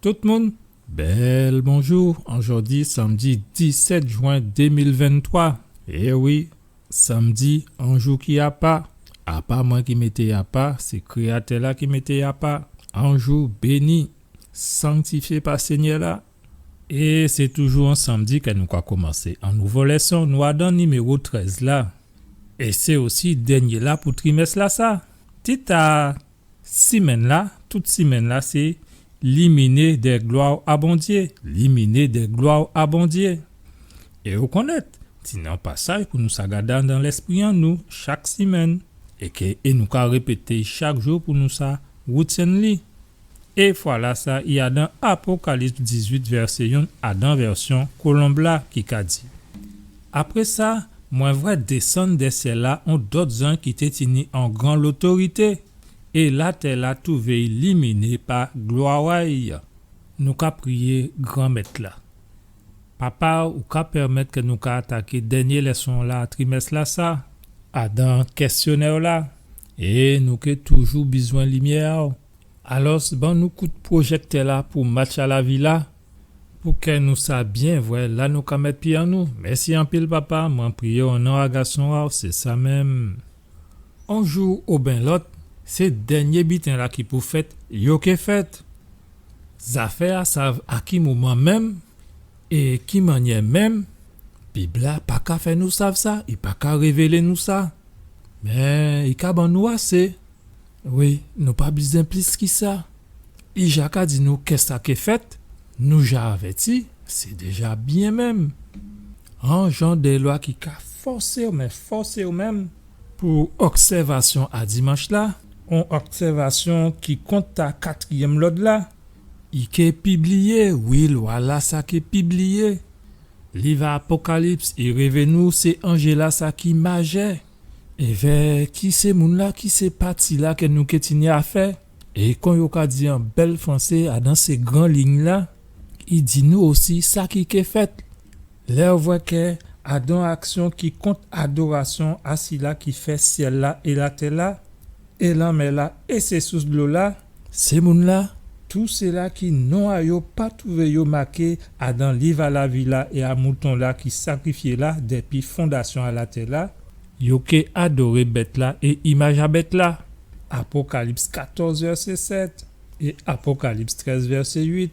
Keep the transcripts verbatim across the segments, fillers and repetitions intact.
Tout moun, bèl bonjou. Ojòdi sanmdi disèt jwen dé mil venntwa. É wi, sanmdi, on jou ki apa. Apa mwen ki mété apa, sé Kréyatè-la ki mété apa. On jou béni, sanktifyé pa Sényè-la. É sé toujou on sanmdi kè nou ka komansé on nouvo lèson. Nou adan niméwo trèz la. É sé osi dènyé-la pou trimès-lasa. Tit a simenn-la, tout simenn-la, sé Limine dè glwa a Bondyé, limine dè glwa a Bondyé. É ou konnèt, tini on pasaj pou nou sa gadé adan lèspri an nou chak simenn, é kè, é nou ka répété chak jou pou nou sa woutyenn li. É fwa-lasa, i adan Apokalips dizuit, vèsé yonn, adan vèsyon Kolonb-la, ki ka di: Apré sa, mwen vwè désann dè syèl-la on dòt zanj ki té tini on gran lotorité, é latè-la touvé-y liminé pa glwa a-y. Nou ka priyé Granmèt-la. Papa, ou ka pèmèt kè nou ka ataké dènyé lèson-la trimès-lasa, adan kèsyonè-la, é nou ké toujou bizwen limyè a-w. Alòs, ban nou kout pwojèktè-la pou match a lavi-la, pou kè nou sa byen vwè la nou ka mèt pyé an nou. Mèsi anpil, Papa. Mwen priyé o non a Gason a-w, sé sa menm. On jou oben lòt, sé dènyé biten-la ki pou fèt, yo ké fèt. Zafè a sav a ki moman menm, é ki mannyè menm, Bib-la pa ka fè nou sav sa, i pa ka révélé nou sa. Mé i ka ban nou asé. Wi, nou pa bizwen plis ki sa. I ja ka di nou kè sa ké fèt, nou ja avèti, sé déja byen menm. On jan dè lwa ki ka fòsé-w, mé fòsé-w menm pou obsèvasyon a dimanch-la, on obsèvasyon ki kont a katriyèm lòd-la, i ké pibliyé, wi, lwa-lasa ké pibliyé. Liv Apokalips, i révélé nou sé anjé-lasa ki majè. Évè ki sé moun-la, ki sé pati-la kè nou ké tini a fè. É kon yo ka di an bèl fransé, adan sé gran lign-la, i di nou osi sa ki ké fèt. Lè ou vwè kè adan aksyon ki kont adorasyon a sila ki fè syèl-la é latè-la, é lanmè-la é sé sous dlo-la, sé moun-la, tout sila ki non a yo pa touvé yo maké adan liv a lavi-la é a mouton-la ki sakrifyé la dèpi fondasyon a latè-la, yo ké adoré bèt-la é imaj a bèt-la. Apokalips katòz, vèsé sèt, é Apokalips trèz, vèsé uit,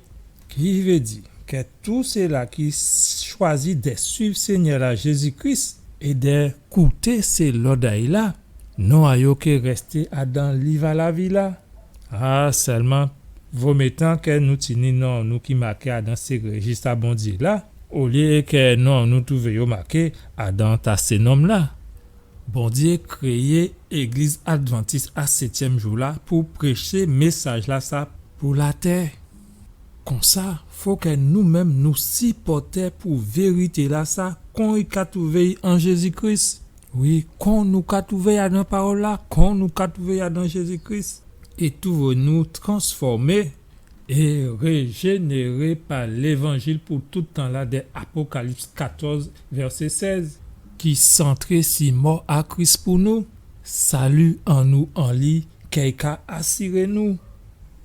ki vé di kè tout sila ki chwazi dè suiv Sényè-la Jézi Kris é dè kouté sé lòd a-y la, non a yo ké rèsté adan liv a lavi-la. A, sèlman, vo myé tan kè nou tini non nou ki maké adan sé réjis a Bondyé-la, olyé kè non nou touvé yo maké adan ta sé nonm-la. Bondyé kréyé Légliz Advantis a sétyèm jou-la pou préché mésaj-lasa pou latè. Konsa, fo kè nou menm nou sipòtè pou vérité-lasa, kon i ka touvé-y an Jézi Kris. Wi, kon nou ka touvé-y adan pawòl-la, kon nou ka touvé-y adan Jézi Kris. É touvé nou transfòmé é réjénéré pa lévanjil pou tout tan-la dè Apokalips katòz, vèsé sèz, ki santré si mò a Kris pou nou, sali an nou an li, kè i ka asiré nou.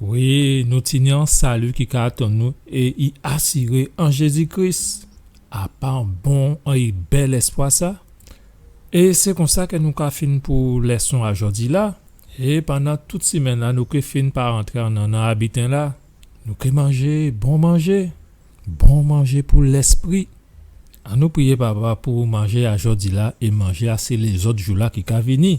Wi, nou tini on sali ki ka atann nou é i asiré an Jézi Kris. A pa on bon é bèl èspwa sa? É sé konsa kè nou ka fin pou lèson a jòdi-la. É pandan tout simenn-la, nou ké fin pa rantré an nannan a biten-la. Nou ké manjé bon manjé, bon manjé pou lèspri. Annou priyé Papa pou manjé a jòdi-la é manjé a sé lézòt jou-la ki ka vini.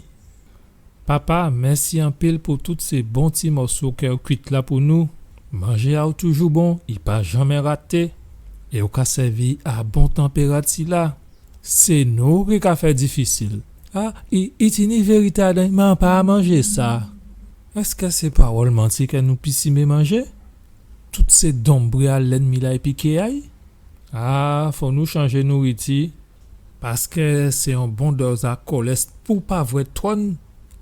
Papa, mèsi anpil pou tout sé bon ti mòso kè ou kuit la pou nou. Manjé a-w toujou bon, i pa janmé raté. É ou ka sèvi a bon tanpérati-la. Sé nou ki ka fè difisil. A, i, i tini vérité adan, mé an pa manjé sa. Èskè sé pawòl manti kè nou pisimé manjé? Tout sé donbri a lènmi-la épi ké a-y? A, fò nou chanjé nouriti, paskè sé on bon dòz a kolès pou pa vwè twòn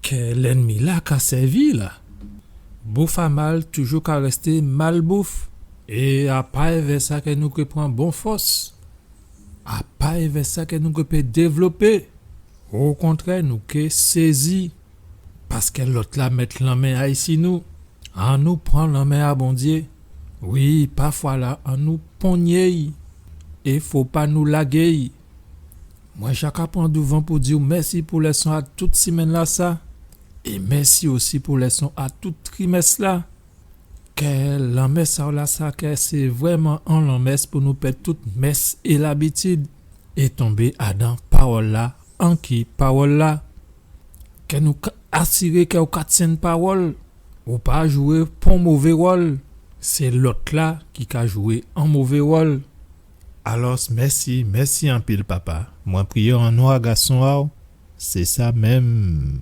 kè lènmi-la ka sèvi la. Bouf a mal toujou ka rèsté malbouf. É a pa èvè sa kè nou ké pran bon fòs. A pa èvè sa kè nou ké pé dévlopé. Okontrè, nou ké sézi. Paskè lòt-la mèt lanmen a-y si nou. Annou pran lanmen a Bondyé. Wi, pafwa la, annou ponyé'y, é fo pa nou lagé'y. Mwen ja ka pran douvan pou di'w mèsi pou lèson a tout simenn-lasa, é mèsi osi pou lèson a tout trimès-la. Kè lanmès a'w lasa, kè sé vrèman on lanmès pou nou pèd tout mès é labitid, é tonbé adan pawòl-la, anki pawòl-la. Kè nou ka-, asiré kè ou ka tyenn pawòl, ou pa jwé pon mové wòl, sé lòt-la ki ka jwé on mové wòl. Alòs, mèsi, mèsi anpil, Papa. Mwen priyé an non a Gason a'w, sé sa menm.